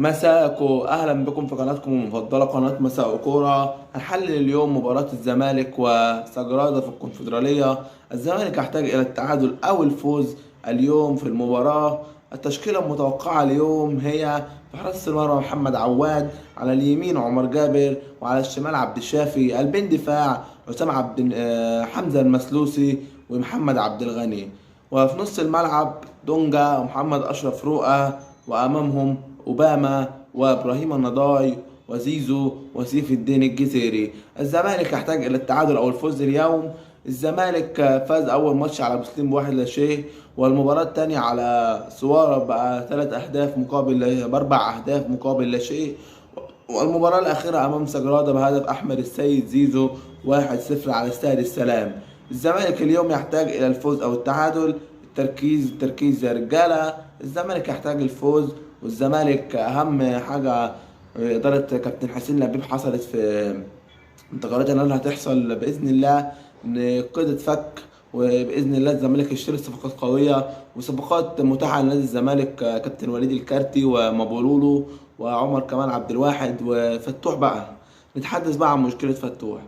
مساءكو، اهلا بكم في قناتكم المفضلة قناة مساء كوره. هنحلل اليوم مباراة الزمالك وسجراده في الكونفدراليه. الزمالك يحتاج الى التعادل او الفوز اليوم في المباراة. التشكيلة المتوقعة اليوم هي: في حراسة المرمى محمد عواد، على اليمين عمر جابر، وعلى الشمال عبد الشافي، قلبين دفاع حسام عبد حمزة المسلوسي ومحمد عبد الغني، وفي نص الملعب دونجا ومحمد اشرف رؤى، وامامهم اوباما وابراهيم النضاي وزيزو وسيف الدين الجزيري. الزمالك يحتاج الى التعادل او الفوز اليوم. الزمالك فاز اول ماتش على بوسليم ب1-0، والمباراة الثانية على سوارة بقى 3 اهداف مقابل ب4 اهداف مقابل لا شيء، والمباراة الأخيرة أمام سجرادة بهدف أحمد السيد زيزو 1-0 على استاد السلام. الزمالك اليوم يحتاج إلى الفوز أو التعادل. التركيز التركيز يا رجالة. الزمالك يحتاج الفوز، والزمالك أهم حاجة إدارة كابتن حسين لبيب حصلت في انتقالات اللي هتحصل بإذن الله إن قيد اتفك، وبإذن الله الزمالك يشتري صفقات قوية وصفقات متاحة لنادي الزمالك، كابتن وليد الكارتي ومابولولو وعمر كمال عبد الواحد وفتوح. بقى نتحدث بقى عن مشكلة فتوح،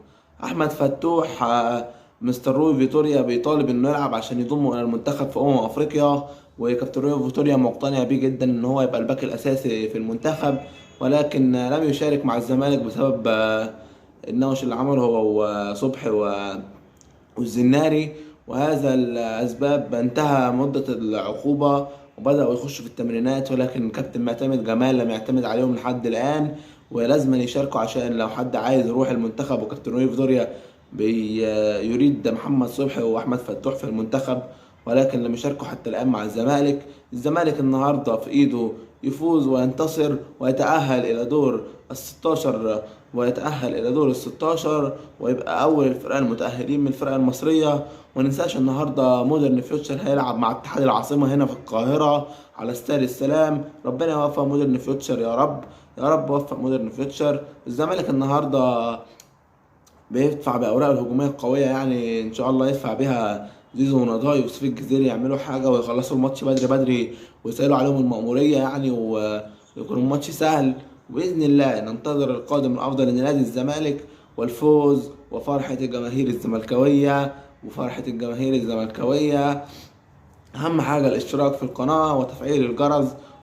أحمد فتوح. مستر روي فيتوريا بيطالب انه يلعب عشان يضمه الى المنتخب في افريقيا، وكابتن روي فيتوريا مقتنع بيه جدا ان هو يبقى الباك الاساسي في المنتخب، ولكن لم يشارك مع الزمالك بسبب النوش اللي عمله هو وصبحي والزناري، وهذا الأسباب انتهى مدة العقوبة وبدأوا يخشوا في التمرينات، ولكن كابتن معتمد جمال لم يعتمد عليهم لحد الآن، ولازم يشاركوا عشان لو حد عايز يروح المنتخب. وكابتن روي فيتوريا يريد محمد صبحي وأحمد فتوح في المنتخب، ولكن لم يشاركوا حتى الآن مع الزمالك. الزمالك النهاردة في إيده يفوز وينتصر ويتأهل إلى دور ال16، ويتأهل إلى دور ال16 ويبقى أول الفرق المتأهلين من الفرق المصرية. وننساش النهاردة مودرن فيوتشر هيلعب مع اتحاد العاصمة هنا في القاهرة على استاد السلام. ربنا يوفق مودرن فيوتشر يا رب، يا رب وفق مودرن فيوتشر. الزمالك النهاردة بيدفع بأوراقه الهجومية القوية، يعني إن شاء الله يدفع بيها زيزو ونضاي وسيف الجزيري يعملوا حاجة ويخلصوا الماتش بدري بدري ويسألوا عليهم المأمورية يعني، ويكون الماتش سهل وبإذن الله. ننتظر القادم الأفضل لنادي الزمالك والفوز وفرحة الجماهير الزملكاوية، وفرحة الجماهير الزملكاوية. أهم حاجة الاشتراك في القناة وتفعيل الجرس.